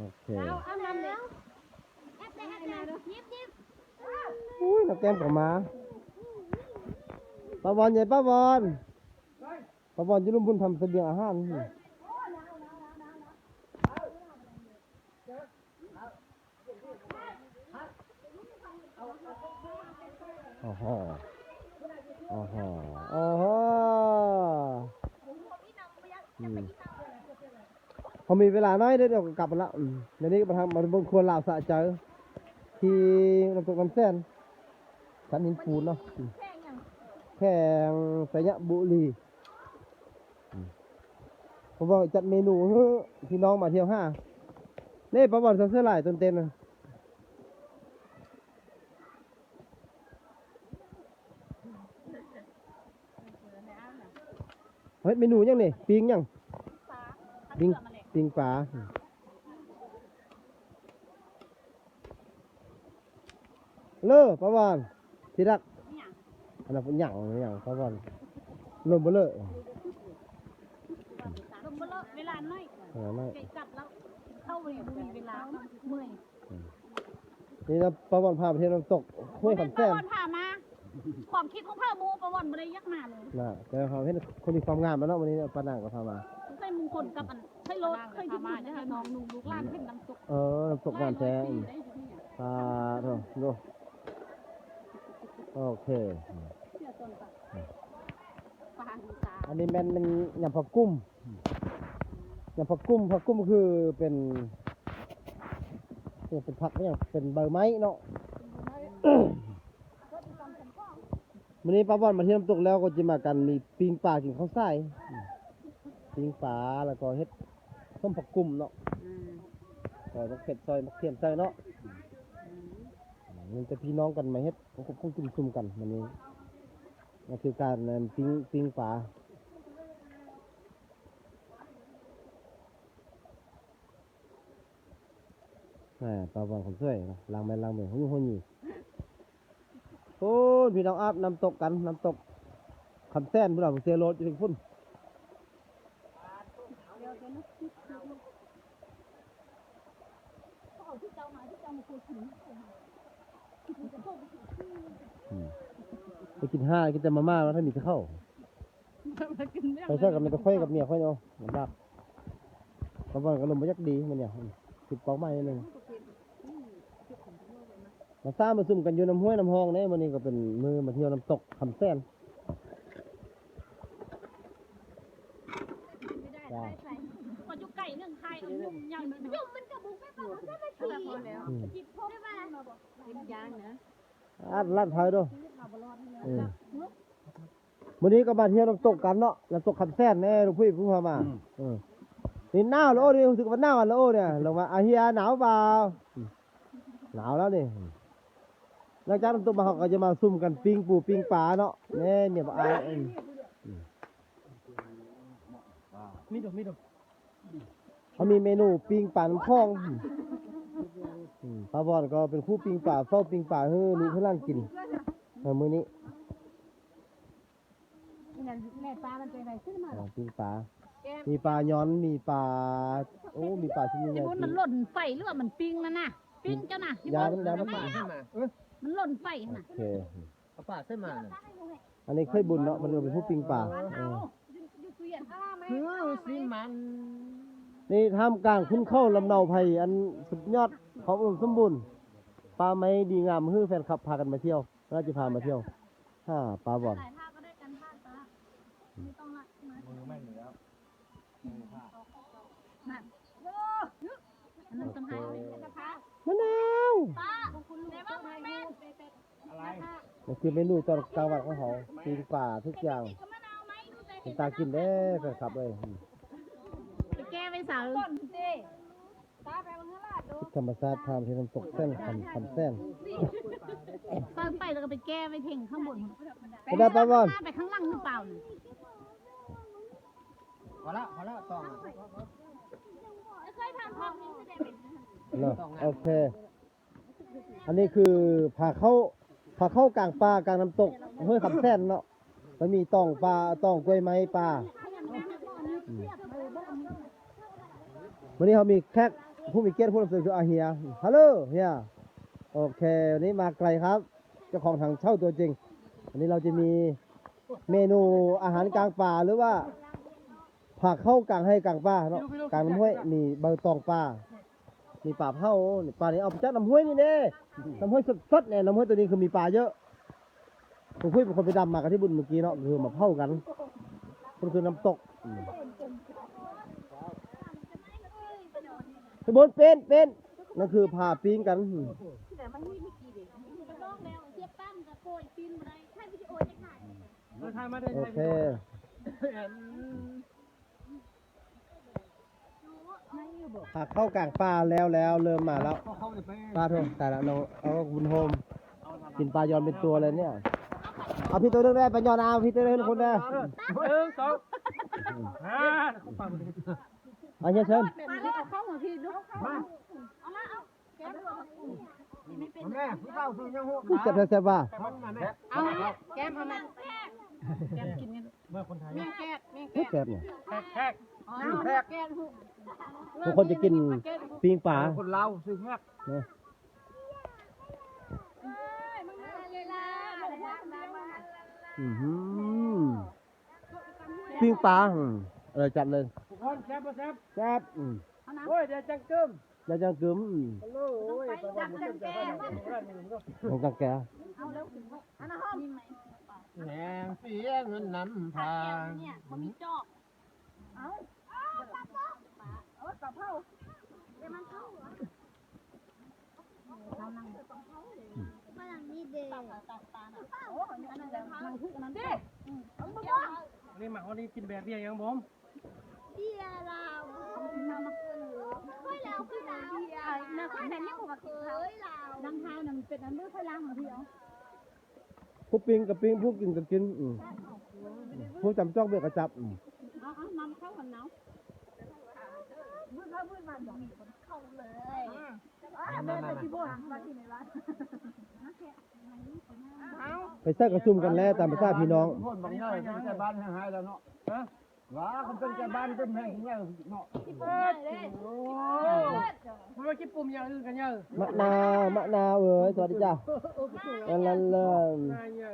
ໂອເຄ ເອົາ ເອົານ້ຳເດ້ ຫຍິບເດ້ ຫຍິບ ຫຍິບ ອຸ້ຍ ນ້ອງແກ້ມກໍມາ ປ້າວອນ ໃຫຍ່ປ້າວອນ ປ້າວອນຢູ່ລຸ່ມພຸ້ນ ທຳສະບຽງອາຫານ ໂອ້ໂຫ ໂອ້ໂຫ ໂອ້ໂຫ ອືມ ເຮົາມີເວລາໜ້ອຍເດີ ດຽວກໍກັບແລ້ວ ອືມ ດຽວນີ້ກໍມາທຳ ມາເບິ່ງຄົວລາວສະໃຈ ທີ່ນ້ຳຕົກນ້ຳແສນ ສັນຫີນປູນເນາະ ອືມ ແຂວງໄຊຍະບູລີ ອືມ ເພາະວ່າຈັດເມນູໃຫ້ພີ່ນ້ອງມາທ່ຽວຫາ ເດ້ ປາວອນ ເສື້ອລາຍ ຕົ້ນເຕັນນະ ເຮັດເມນູຫຍັງນີ້? ປີ້ງຫຍັງ? ປີ້ງ ປີ້ງປາ ເລີ ປາວອນ ທີ່ລັກ ອັນນັ້ນຫຍັງ ຫຍັງ ປາວອນ ລົມບໍ່ເລີ ລົມບໍ່ເລີ ເວລາໜ້ອຍ ເວລາໜ້ອຍ ໃກ້ກັບແລ້ວ ເຂົ້າບໍ່ມີເວລາ ເມື່ອຍ. ອືມ ນີ້ນະ ປາວອນພາໄປທ່ຽວນ້ຳຕົກຫ້ວຍຄຳແສນ ປາວອນພາມາ ຄວາມຄິດຂອງເຂົາໝູ່ ປາວອນບໍ່ໄດ້ຢາກມາເລີຍນະ ແຕ່ເຮົາເຫັນຄົນມີຄວາມງາມແລ້ວເນາະ ມື້ນີ້ປານາງກໍພາມາ ໃສ່ມຸງຄົນກັບອັນ ໃສ່ລົດ ເຄີຍຊິບຸນໃຫ້ນ້ອງນຸ່ງລູກຫຼານຂຶ້ນນ້ຳຕົກ ເອີ ນ້ຳຕົກງາມແທ້ ອືມ ສາທຸ ໂອເຄ ອັນນີ້ແມ່ນ ແມ່ນຍຳຜັກກຸ້ມ ຍຳຜັກກຸ້ມ ຜັກກຸ້ມຄືເປັນ ເປັນຜັກຫຍັງ ເປັນໃບໄມ້ເນາະ ມື້ນີ້ປາວອນມາທ່ຽວນ້ຳຕົກແລ້ວກໍຈະມາກັນ ມີປີ້ງປາກິນເຂົ້າສາຍ ປີ້ງປາ ແລ້ວກໍເຮັດສົ້ມຜັກກຸ້ມເນາະ ອືມ ກໍໝາກເຜັດຊອຍ ໝາກທຽມໃສ່ເນາະ ອືມ ມີແຕ່ພີ່ນ້ອງກັນມາເຮັດ ຄວບຄຸມຈຸ້ມຊຸມກັນມື້ນີ້ ກໍຄືການ ອັນ ປີ້ງ ປີ້ງປາ ອ່າ ປາວອນຄົນສວຍເນາະ ລ້າງໄມ້ລ້າງມື ຫຸຍຫຸຍ ໂອ້ຍ ພີ່ນ້ອງອາບນ້ຳຕົກກັນ ນ້ຳຕົກຄຳແສນພຸ້ນນະ ເຊໂລດຢູ່ເທິງພຸ້ນ ອືມ ໄປກິນຫາ ກິນແຕ່ມາມ່າ ວ່າຖ້າມີແຕ່ເຂົ້າ ໄປໃສກໍມີແຕ່ຂ້ອຍກັບເມຍຂ້ອຍເນາະ ລຳບາກ ປາວອນກໍລົມບໍ່ຢາກດີມື້ນີ້ ຜິດເປົ້າໝາຍໜ້ອຍໜຶ່ງ ມາຊ້າມາຊຸມກັນຢູ່ນ້ຳຫ້ວຍນ້ຳຮ່ອງເດ້ ມື້ນີ້ກໍເປັນມື້ມາທ່ຽວນ້ຳຕົກຄຳແສນ ບໍ່ໄດ້ ບໍ່ໄດ້ໃສ່ ກໍຢູ່ໃກ້ເລື່ອງຖ່າຍເອົາຫຍຸ້ມຫຍັງ ຫຍຸ້ມມັນກໍບຸກໄປປະມານສາມນາທີ ອືມ ເປັນຢ່າງນະ ອັດລັດໄປໂດ ເອີ ມື້ນີ້ກໍມາທ່ຽວນ້ຳຕົກກັນເນາະ ນ້ຳຕົກຄຳແສນແນ່ ລູກພີ່ຜູ້ພາມາ ອືມ ເອີ ນີ້ໜາວແລ້ວ ໂອ້ ນີ້ຮູ້ສຶກວ່າໜາວແລ້ວ ໂອ້ ນີ້ ລົງມາ ອາເຮຍ ໜາວເປົ່າ? ອືມ ໜາວແລ້ວນີ້ ຫຼັງຈາກນ້ຳຕົກມາ ເຮົາກໍຈະມາຊຸມກັນປີ້ງປູປີ້ງປາເນາະ ແນ່ ເມຍບໍ່ອາຍ ອືມ ມີດອກ ມີດອກ ເຮົາມີເມນູປີ້ງປານ້ຳຂອງ ອືມ ປາວອນກໍເປັນຄູປີ້ງປາ ເຝົ້າປີ້ງປາໃຫ້ລູກໃຫ້ຫຼານກິນ ເອີ ມື້ນີ້ ແມ່ປາມັນເປັນໄປ ຊື້ມາ ເອີ ປີ້ງປາ ມີປາຍອນ ມີປາ ໂອ້ ມີປາທີ່ໃຫຍ່ ມັນຫຼົ່ນໄຟ ຫຼືວ່າມັນປີ້ງນັ້ນນະ ປີ້ງເຈົ້ານະ ຢາມັນ ຢາມັນ ມັນຫຼົ່ນໄຟຫັ້ນນະ ໂອເຄ ເອົາປາໃສ່ມານັ້ນ ອັນນີ້ເຄີຍບຸນເນາະ ເພິ່ນກໍເປັນຜູ້ປີ້ງປາ ເອີ ຄືຊິມັນ ນີ້ທ່າມກາງຂຸນເຂົາລຳເນົາໄພ ອັນສຸດຍອດ ຄວາມອຸດົມສົມບູນ ປ່າໄມ້ດີງາມ ຄືແຟນຄລັບພາກັນມາທ່ຽວ ລາວຈະພາມາທ່ຽວ ຫາປາວອນ ມະນາວ ນີ້ຄືເມນູຕອນກາງວັນຂອງເຮົາ ປີ້ງປາທຸກຢ່າງ ເປັນຕາກິນເດ້ແຟນຄລັບເອີຍ ໄປແກ້ໄວ້ໃສ? ທຳມະຊາດ ພາມາທ່ຽວນ້ຳຕົກແສນຄຳ ຄຳແສນ ເປີດໄປແລ້ວກໍໄປແກ້ໄວ້ເທິງຂ້າງບົນ ໄປໄດ້ປະວະ ໄປຂ້າງຫຼັງຫຼືເປົ່ານະ? ພໍລະ ພໍລະ ຕ້ອງ ເນາະ ໂອເຄ ອັນນີ້ຄືພາເຂົ້າ ພາເຂົ້າກາງປ່າກາງນ້ຳຕົກຫ້ວຍຄຳແສນເນາະ ມັນມີຕອງປ່າ ຕອງກ້ວຍໄມ້ປ່າ ອືມ ມື້ນີ້ເຮົາມີແຂກ ຜູ້ມີກຽດຜູ້ນຳສະເໜີຄືອາເຮຍ. ຮາໂຫຼ ເຮຍ. ໂອເຄ ວັນນີ້ມາໄກລຄັບ ເຈົ້າຂອງຖັງເຊົ່າຕົວຈິງ. ວັນນີ້ເຮົາຈະມີເມນູອາຫານກາງປ່າ ຫຼືວ່າ ພາເຂົ້າກາງໄຮ່ກາງປ່າເນາະ ກາງນ້ຳຫ້ວຍ ມີໃບຕອງປ່າ ມີປາເຜົາ. ນີ້ ປານີ້ເອົາມາຈາກນ້ຳຫ້ວຍນີ້ເດ້ ນ້ຳຫ້ວຍສົດໆ ແນ່. ນ້ຳຫ້ວຍຕົວນີ້ຄືມີປາເຍອະ. ຜູ້ຜູ້ເປັນຄົນໄປດຳມາກັບທີ່ບຸນມື້ກີ້ເນາະ ຄືມາເຜົາກັນ ເພິ່ນຄືນ້ຳຕົກ. ອືມ ເປັນ ເປັນ ເປັນ ນັ້ນຄືພາປີ້ງກັນ. ອືມ ໂອເຄ. ຫາເຂົ້າກາງປ່າແລ້ວ ແລ້ວເລີ່ມມາແລ້ວ. ປາໂທ ຕາຍລະ ນ້ອງ ເອົາບຸນໂຮມ ກິນປາຍອນເປັນຕົວເລີຍເນຍ. ເອົາພີ່ຕົວໜຶ່ງແດ່ ປາຍອນ ເອົາພີ່ຕົວໜຶ່ງຄົນແດ່. ໜຶ່ງ ສອງ ຫ້າ ເອົາເຮຍເຊີນ ມາເອົາເຂົ້າມາພີ່ດູ. ມາ ແມ່ ຜູ້ເຖົ້າຊື່ຫຍັງຮູ້? ແຊບ ແຊບວ່າ ເອົາແກ້ມ ເອົາແມ່ ແກ້ມກິນ ເມື່ອຄົນໄທ ແມ່ແຂກ ແມ່ແຂກ ແຂກ ແຂກ ແຂກ ທຸກຄົນຈະກິນປີ້ງປາ. ຄົນລາວຊື່ແຂກ ເນາະ. ອື້ຫື ປີ້ງປາ ອືມ ເອີ ຈັດເລີຍ. ທຸກຄົນແຊບບໍ່ແຊບ? ແຊບ. ອືມ ໂອ້ຍ ດຽວຈັ່ງກຶມ ດຽວຈັ່ງກຶມ. ໂອ້ຍ ຈັ່ງແກ່ ຈັ່ງແກ່ ແຮງເສຍເງິນນຳທາງ ບໍ່ມີຈອກ. ເອົາ ເອົາ ປາເຜົາ ເອົາ ປາເຜົາ ເດ ມັນເຜົາ ເອົາ ເອົາ ເອົາ ນີ້ເດ ປາເຜົາ ປາເຜົາ ໂອ້ ອັນນັ້ນ ອັນນັ້ນ ເດ ອືມ ອັນນີ້ມາ ອັນນີ້ກິນແບບເບຍຍັງບໍ່? ເບຍລາວ ເຮົາມາກິນ ໂອ້ຍ ລາວຄືລາວ ເບຍ ນະຄອນແມ່ນຍັງບໍ່ມາກິນເຂົາ ເອີຍ ລາວ ນຳທາວນະ ມັນເປັນອັນເດີ ຂ້ອຍລ້າງໃຫ້ພີ່ເອົາ. ຜູ້ປີ້ງກໍປີ້ງ ຜູ້ກິນກໍກິນ. ອືມ ຜູ້ຈຳຈອກເບຍກໍຈັບ. ອືມ ເອົາ ເອົາ ນຳເຂົ້າກັນເນາະ ມືດເຂົ້າມືດມັນບໍ່ມີຄົນເຂົ້າເລີຍ. ອືມ ແມ່ໄປທີ່ບ່ອນ ມາທີ່ໃນບ້ານ ເອົາ ໄປໃສ່ກະຊຸມກັນແລ້ວ ຕາມພາສາພີ່ນ້ອງ. ບ່ອນບັກໃຫຍ່ ເປັນແຕ່ບ້ານແຮງຮ້າຍແລ້ວເນາະ. ຮະ? ວ່າຄັນເປັນແຕ່ບ້ານເປັນແຮງໃຫຍ່ເນາະ. ໂອ້ຍ ບໍ່ວ່າຂີ້ປຸ່ມຢ່າງອື່ນກໍໃຫຍ່. ມະນາວ ມະນາວເອີຍ ສະຫວັດດີຈ້າ. ລາລາລາ ນາວໃຫຍ່.